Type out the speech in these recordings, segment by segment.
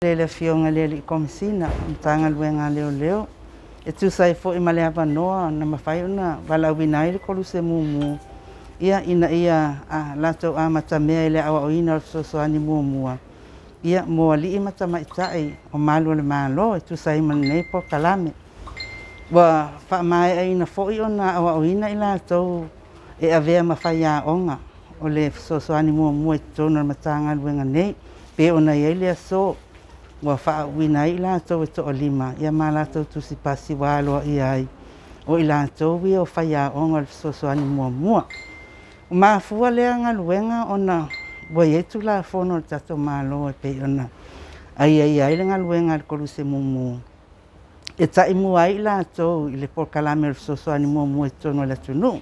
Le Afioga i le Alii Komesina o Matagaluega a Leoleo e tusa ai foi ma le avanoa na mafai ona valaauina ai le Koluse Mumu, ia, ina ia latou amatamea i le aoaoina o le fesoasoani muamua, ia, mo alii ma tamaitai o malu o le Malo e tusa ai ma lenei polokalame. Ua faamaeaina foi ona aoaoina i latou e avea ma faiaoga o le fesoasoani muamua i totonu o le Matagaluega nei, pe ona i ai le aso ua faauuina ai i latou e toalima, ia ma latou tusipasi ua aloaia ai o i latou ia o faiaoga o le fesoasoani muamua. Ua mafua lea galuega ona ua i ai Tulafono a le tatou Malo e pei ona aiaia ai le galuega a le Koluse Mumu e taimua ai i latou i le polokalame o le fesoasoani muamua i totonu o le atunuu.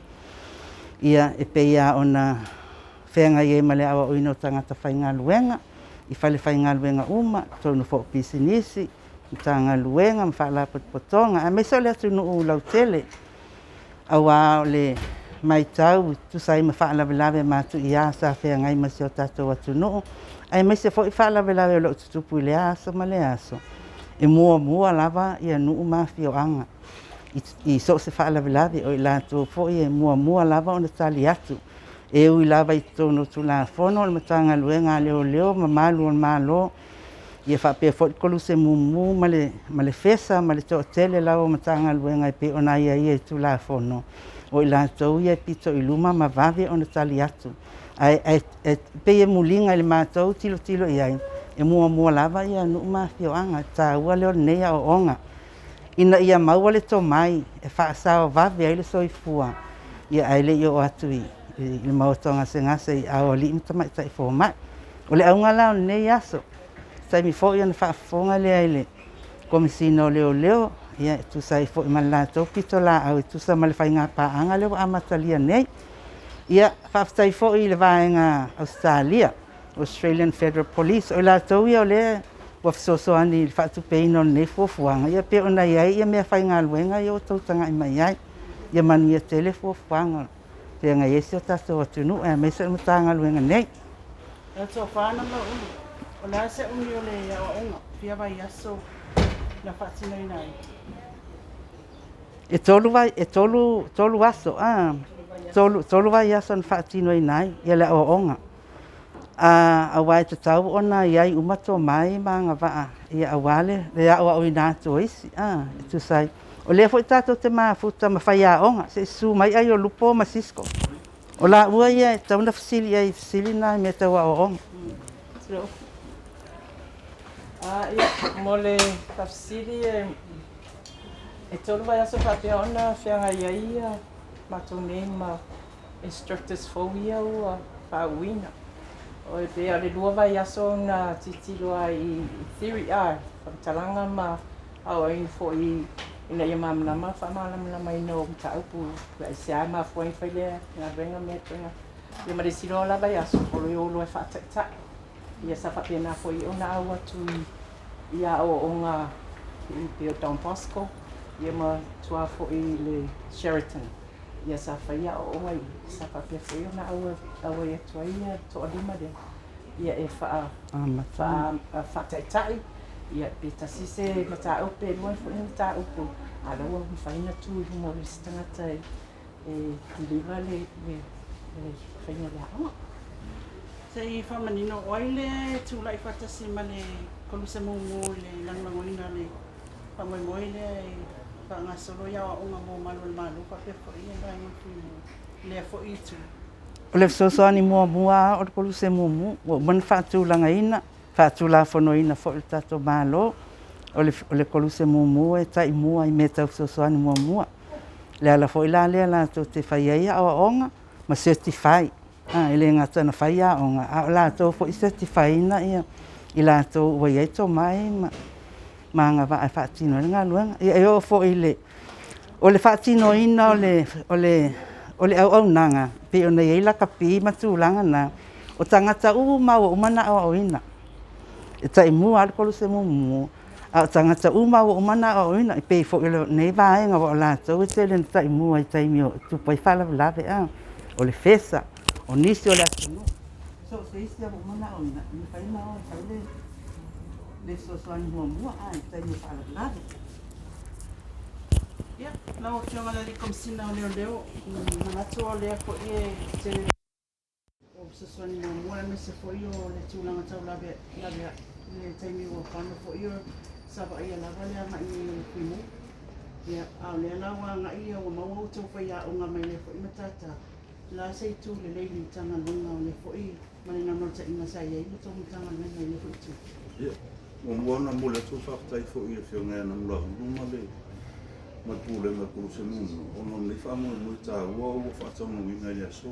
Ia, e pei lava ona feagai ai ma le aoaoina o tagata faigaluega i falefaigaluega uma, totonu foi o pisinisi, Matagaluega ma Faalapotopotoga, aemaise o le atunuu lautele, aua o le matau e tusa ai ma faalavelave matuia sa feagai ma si o tatou atunuu, aemaise foi faalavelave o lo o tutupu i lea aso ma lea aso, e muamua lava nuu ma afioaga i so o se faalavelave, o i latou foi e muamua lava ona tali atu. E ui lava i totonu o Tulafono o le Matagaluega a Leoleo ma Malu o le Malo, ia faapea foi le Koluse Mumu ma le FESA ma le toatele lava o Matagaluega e pei ona aiaia i Tulafono, o i latou ia e pito i luma ma vave ona tali atu. Ae pei e muliga i le matou tilotilo i ai, e muamua lava nuu ma afioaga. E taua lea o lenei aoaoga ina ia maua le tomai e faasao vave ai le soifua, ia ae le i oo atu i le maota o gasegase i aao o alii ma tamaitai fomai. O le auga la o lenei aso, taimi foi ona faafofoga lea i le Komesina o Leoleo, ia e tusa ai foi ma le latou pitolaau e tusa ma le faiga paaga lea ua amatalia nei. Ia, faafetai foi i le vaega Ausetalia, Australian Federal Police, o i latou ia o lea ua fesoasoani i le faatupeina o lenei fuafuaga, ia pei ona i ai ia meafaigaluega ia ua outou tagai mai ai. Ia manuia tele fuafuaga feagai ai si o tatou atunuu aemaise o le Matagaluega nei. E tofa na Mauu, o le a se umi o le aoaoga fia vaiaso na faatinoina ai? E tolu vai, e tolu aso, tolu vaiaso na faatinoina ai ia le aoaoga. Aua e tatau ona i ai uma tomai ma agavaa, ia aua le aoaoina atu o isi, e tusa ai. O lea foi tatou te mafuta ma faiaoga, se i susu mai ai o Lupo ma Cisco. O laua ia e tatau ona fesili ai i fesili na i mea tau aoaoga. Ia, mo le faafesili e 3 vaiaso faapea ona feagai ai ia matou nei ma instructors fou ia ua faauuina. O e pei o le 2 vaiaso na tilotilo ai i theory, faamatalaga ma aoaoina foi ina ia malamalama faamalamalamaina o mataupu aisea e mafua ai ona fai lea galuega ma mea ituaiga. Ia ma le isi loa la vaiaso o le o loa e faataitai. Ia sa faapena foi ona au atu i aoaoga i pei o Don Bosco, ia ma tua foi i le Sheraton. Ia sa fai aoaoga i sa faapea foi ona auai atu ai ia toalima lea. Ia e faataitai, ia pe tasi se mataupu pe lua foi ni mataupu, a la ua mafai ona tu i luma o le isi tagata e deliver le faiga o le aoga. Se i faamanino, o ai le tulai faatasi ma le Koluse Mumu i le lagolagoina le faamoemoe lea e faagasolo i aoaoga mo malu o le Malo faapea foi le vaega Fui Mu, lea foi itu? O le fesoasoani muamua o le Koluse Mumu ua uma ona faatulagaina, faatulafonoina foi e le tatou Malo, o le Koluse Mumu e taimua i mea tau fesoasoani muamua. Le ala foi la lea latou te fai ai aoaoga ma certify. E le gata na fai aoga, a o latou foi certify-ina ia i latou ua i ai tomai ma agavaa e faatino ai le galuega. Ia e oo foi i le o le faatinoina o le auaunaga, pei ona i ai lakapi ma tulaga na, o tagata uma ua uma ona aoaoina. E taimua lava le Koluse Mumu, a o tagata uma ua uma ona aoaoina, e pei foi o lenei vaega aua o latou e tele ina taimua i taimi o tupu ai faalavelave, o le FESA, o nisi o le atunuu. So o se isi ua uma ona aoaoina, e mafai ona o e fai le le fesoasoani muamua a i taimi o faalavelave. Ia, lau Afioga i le Alii Komesina o Leoleo, manatu o lea foi e tele o fesoasoani muamua aemaise foi o le tulaga tau laveai i le taimi ua fano foi o sa vaaia lava le agai nei o le Fuimu. Ia, a o lea la ua agai ua maua outou faiaoga mai lea foi matata, o le a se itu lelei i le Matagaluega o lea foi ma le naunautaiga sa i ai le tou Matagaluega i lea foi itu? Ia, muamua ona momoli atu le faafetai foi i le Afioga ia Namulauulu ma le Pulega o le Koluse Muamua ona o lenei faamoemoe taua ua faataunuuina i le aso.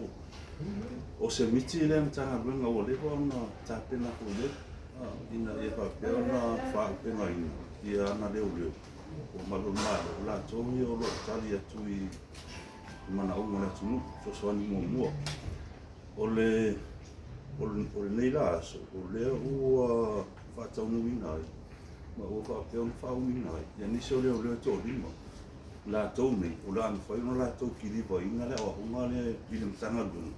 O se miti lea Matagaluega ua leva ona tapena foi i ai ina ia faapea ona faaaupegaina ia ana leoleo o malu o le Malo, o latou ia o lo o tali atu i manaoga o le atunuu, fesoasoani muamua. O lenei la aso, o lea ua faataunuuina ai ma ua faapea ona faauuina ai ia nisi o leoleo e toalima. Latou nei, o le a mafai ona latou kilivaina le aoaoga lea i le Matagaluega,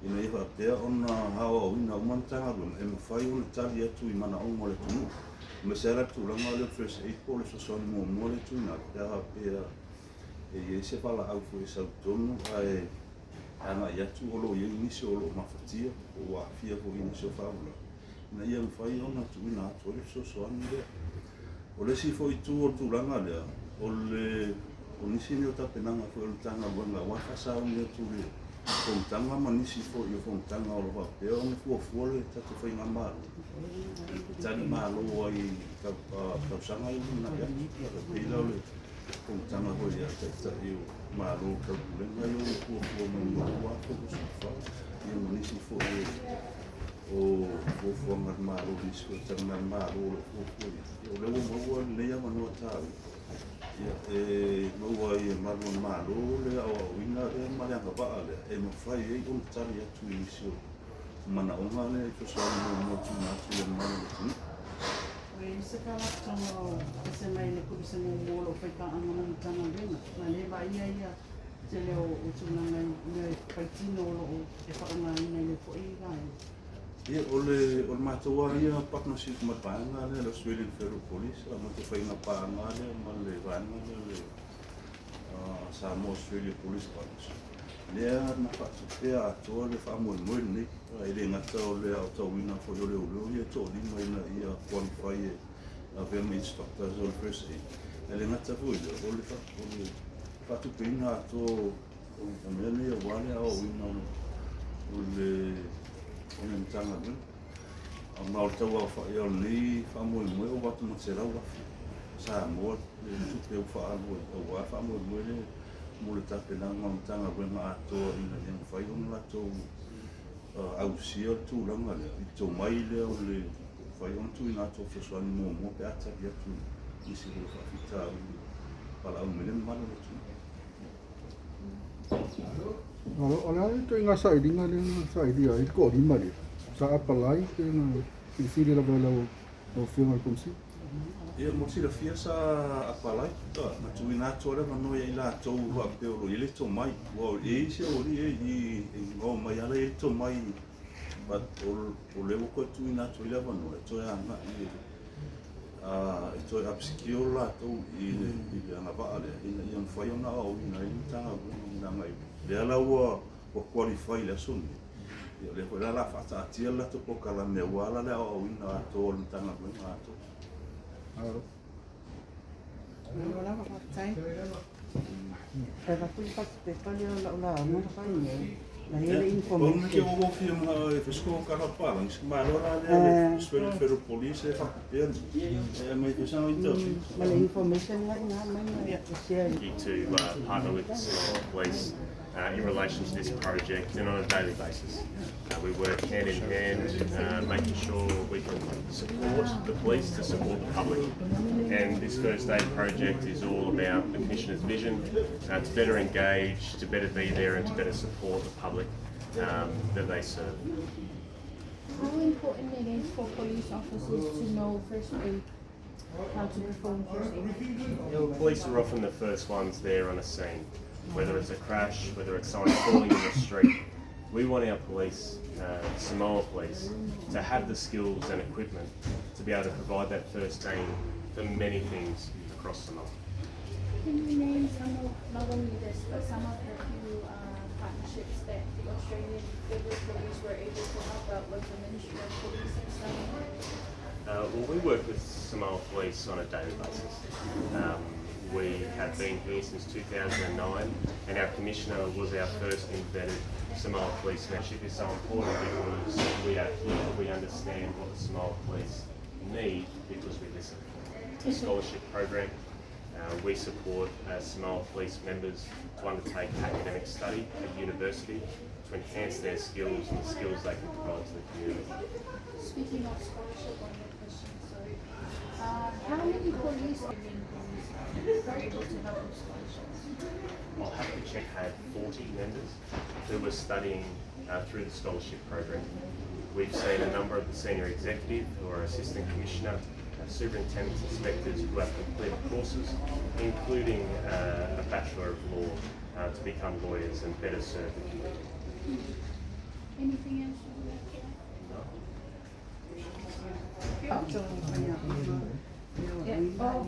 ina ia faapea ona aoaoina uma le Matagaluega e mafai ona tali atu i manaoga o le atunuu. Aemaise lava le tulaga lea o le first aid po o le fesoasoani muamua lea e tuuina atu, pe a faapea e i ai se valaau foi e sau i totonu ae agai atu o lo o i ai nisi o lo o mafatia po ua aafia foi i nisi o faalavelave, ina ia mafai ona tuuina atu ai le fesoasoani lea. O le isi foi itu o le tulaga lea, o nisi nei o tapenaga foi o le Matagaluega aua le faasauni atu i le fonotaga ma nisi foi o fonotaga o lo o faapea ona fuafua le tatou faigamalo e talimalo ai i tausaga ia lumanai atu. E pei la o le fonotaga foi a Taitai o Malo o Taupulega ia ua fuafua mai mo le 2024, ia ma nisi foi o fuafuaga a le Malo, nisi foi o taligamalo o lo o fuafua i ai. Ia, o lea ua maua lenei avanoa taua, ia, e maua ai e malu o le Malo le aoaoina lea ma le agavaa lea e mafai ai ona tali atu i nisi o manaoga lea i fesoasoani muamua tuuina atu i le mamalu o le atunuu. Ua i ai se faalapotopotoga o ese mai le Koluse muamua o lo o faipaaga ma le Matagaluega, ma le vaaia ia tele o tulaga i mea e faitino o lo o e faaaogaina i lea foi vaega. Ia, o le matou lava ia partnership ma le vaega lea o le Australian Federal Police, a matou faiga paaga lea ma le vaega lea o le Samoa Australia Police Partnership, lea na faatupea atoa le faamoemoe lenei. E le gata o le aotauina foi o leoleo ia e toalima ina ia qualify e avea ma instructors o le first aid. E le gata foi lea, o le faatupeina atoa o mea nei aua le aoaoina o le Matagaluega. Ma o le tauaofai o lenei faamoemoe ua atu ma le 100,000 Samoa le tupe ua faaalu ai aua le faamoemoe lea mo le tapenaga o le Matagaluega atoa ina ia mafai ona latou ausia le tulaga lea i le tomai lea o le mafai ona tuuina atu o fesoasoani muamua pe a tali atu nisi o faafitauli valaau mai le mamalu o le atunuu. O le a le ituaiga sailiga lea na sailia ai le toalima lea? Sa apalai pe na filifili lava e lau Afioga i le Komesina? Ia, mo le silafia sa apalai, na tuuina atu le avanoa ia i latou faapea o lo o i ai le tomai. Aua e i ai isi aualii e o mai lava la e i ai le tomai, but o lea ua toe tuuina atu ai le avanoa e toe agai e toe upskill latou i le agavaa lea ina ia mafai ona aoaoina ai le Matagaluega mo le agai i luma. Lea la ua qualify i le aso lenei, ia o lea foi la o le a faataatia le latou polokalame aua la le aoaoina atoa o le Matagaluega atoa. Malo lava, faafetai. E avatu le fasipepa lea o lau lauga na fai nei. Na i ai le information. Ma le information la ina mai na e share. To partner with the Samoa Police in relation to this project and on a daily basis. We work hand in hand, making sure we can support the police to support the public. And this first aid project is all about the Commissioner's vision to better engage, to better be there and to better support the public that they serve. How important it is for police officers to know first aid, how to perform first aid? You know, police are often the first ones there on a scene, whether it's a crash, whether it's someone falling in the street. We want our police, Samoa police, to have the skills and equipment to be able to provide that first aid for many things across Samoa. Can you name some of, not only this, but some of the few partnerships that the Australian Federal Police were able to help out with the Ministry of Police and Samoa? Well, we work with Samoa Police on a daily basis. We have been here since 2009, and our commissioner was our first embedded Samoa Police membership is so important because we are here, we understand what the Samoa Police need because we listen. It's a scholarship program. We support Samoa Police members to undertake academic study at university to enhance their skills and the skills they can provide to the community. Speaking of scholarship, one more question, sorry. How many police, police were able to help with scholarships? I'll have to check, had 40 members who were studying through the scholarship program. We've seen a number of the senior executive who are assistant commissioner, superintendents, inspectors who have completed courses, including a Bachelor of Law to become lawyers and better serve the community. Anything else you would like to add? Yeah. Oh.